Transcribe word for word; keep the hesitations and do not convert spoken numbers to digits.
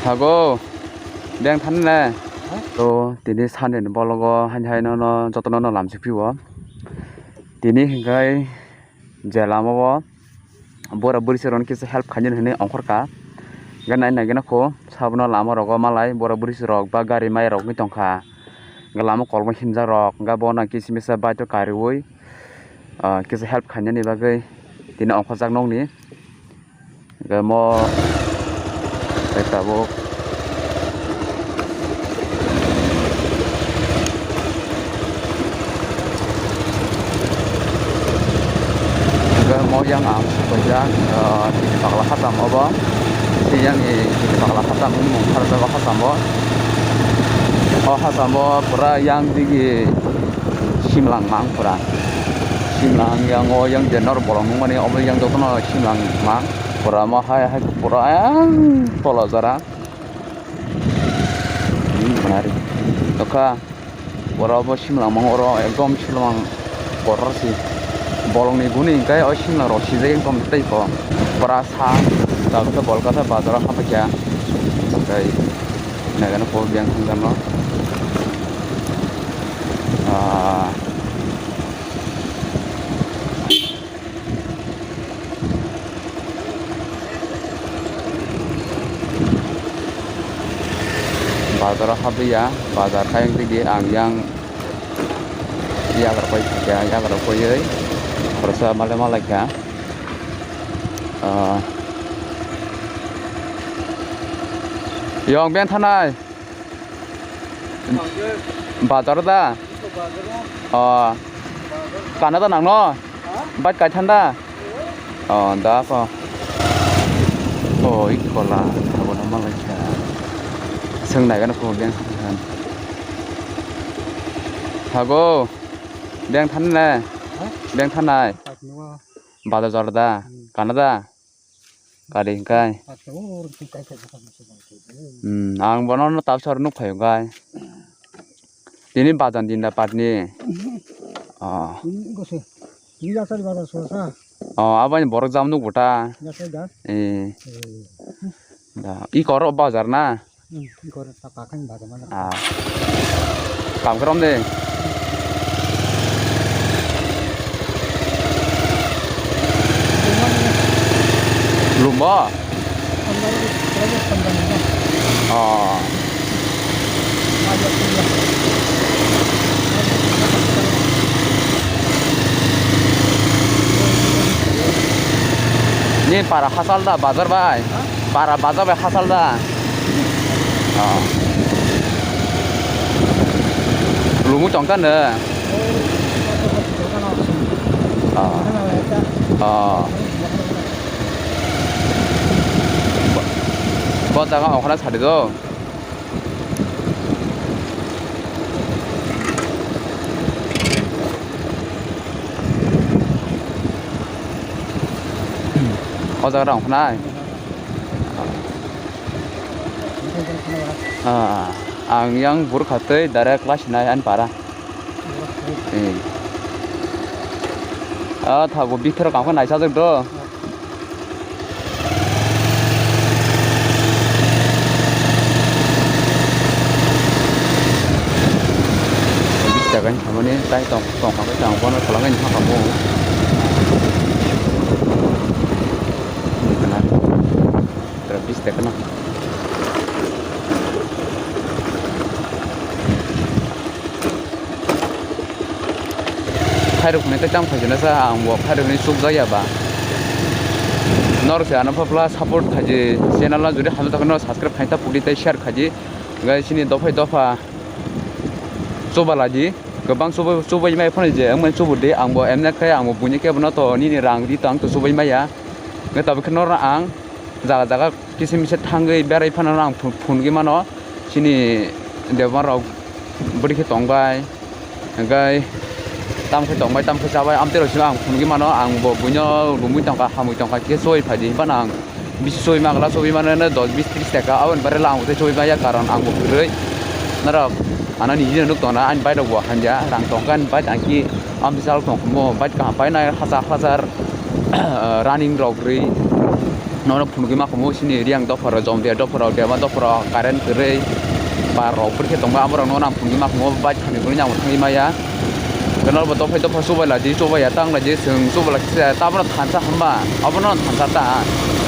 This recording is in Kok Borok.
Hago, beng thani le. To, tini Sunday ni bologo, haini hai no, no, joto no, no lam si phio. Tini hingkai je lama o, bora bwrwi se roni kisa help khainani hinwi ongkhor kha. Hingke nai nai gana kho, sabono lama rogo malai, bora bwrwi se rok ba gari mai rok wngwi tongkha. Hingke lama kolmo himjak rok, hingke bono kisa misa bike o kariwi, ah, kisa help khainani bagwi tini ongkhorjak nokni. Hingke mo tei tabuk. Hingke mo yang ang subaijak, ah, tini pakla hasam obo. Tei yang ni tini pakla hasam ni mung kharjak o hasam o. O hasam o pura yang digi simlang mang pura. Simlang yang o yang je nor bolong nung mani obo yang jotono simlang mang. Pura mo hai hai pura yang tola jora. Nari. Tokha. Oro bo simlang mang oro ekdom simlang kotor si. Bolong ni guni hingke o simlang rok sijak ekdom tei ko. Pura sa. Tabuk bol kata bazar o haphaikha. Tei nagano po biyang thang jano. Ah. Bazar o habliya, bazar kayang tigi ang yang yagra koi kha, yagra koiwi khoroksa male malaikha. Ah. Yong ben thanai. Bazar da? O. Kana da nangno? Bike kai thanda? O, da ko. O, i kola. Abono malai kha. Seng nai gana ko beng than. Hago. Beng than ne? Beng thanai. Bazar jor da? Kana da? Gari hingkai. Hmm, ang bono no tabsa nuk phaio gai. Tini bajan din da patni. Oh. Ini gose. Ini dasar bajar sosa. Oh, abani borok jam nuk buta. Dasar da. Eh. Eh. Da, i koro bajar na? Hmm, i koro ta kakhani bajar mana. Ah. Kam krom de. Lumba? Oh. Ni para hasal da bazar bai? Para bazar bai hasal da? Oh. Lumu tongka ne? Oh. Oh. Bo jaga okhna sadi do. O jaga rang phnai. Ah, ang yang burkha tei direct class nine ani para. Eh. Ah, thago bithoro kangkhe naisajak do. Bis taka ni samani tai tong tong kha tang bono tholangani ha kamo. Bis taka no. Khairok hwnwi tei tamo khaijana sa ang bo khairok hwnwi chukjak ya ba. Norok se ano pha pla support khaidi channel no jodi hamjak khe no subscribe khaina ta pudi tei share khaidi. Hwnkhe chini dophai dopha chubaladi kwbang chubai chubai mai phano je wngmani chubudi ang bo emne khe ang bo buini khe bono to nini rang ri tang to chubai maya. Hwnkhe tabuk khe norok ang jaga jaga kisa misa thangwi berai phano ang phun-, phunugwi mano chini debma rok bwrwi khe tongbai, hwnkhe tamo khe tongbai tamo khe chabai amtwi rok sino ang phunugwi mano, ang bo buino rumwi tongkha, hamwi tongkha, khe choi phaidi hinphano ang bisi choi mangla chobwi mano dos bis tris taka aboni barela ang bo tei chobwi maya, karon ang bo kwrwi norok ano nini nuk tongna ani bike rok bo hamya rang tongkha ani bike ang ki amtwi chalok tongkha mo bike kaham painai hachar hachar running rok rwi. Nono phunugwi ma khumu sini Reang dopharo, Jomdia dopharo, Dema dopharo current kwrwi, bar rok phurkhe tongma, aborok nono ang phunugwi ma khumu bike thani kwrwi ang thangwi maya. Khe nobo dophai dopha chubai laji, chubai ya tang laji, chwng chubai laji, tabra thansa hamba, abono thansa ta.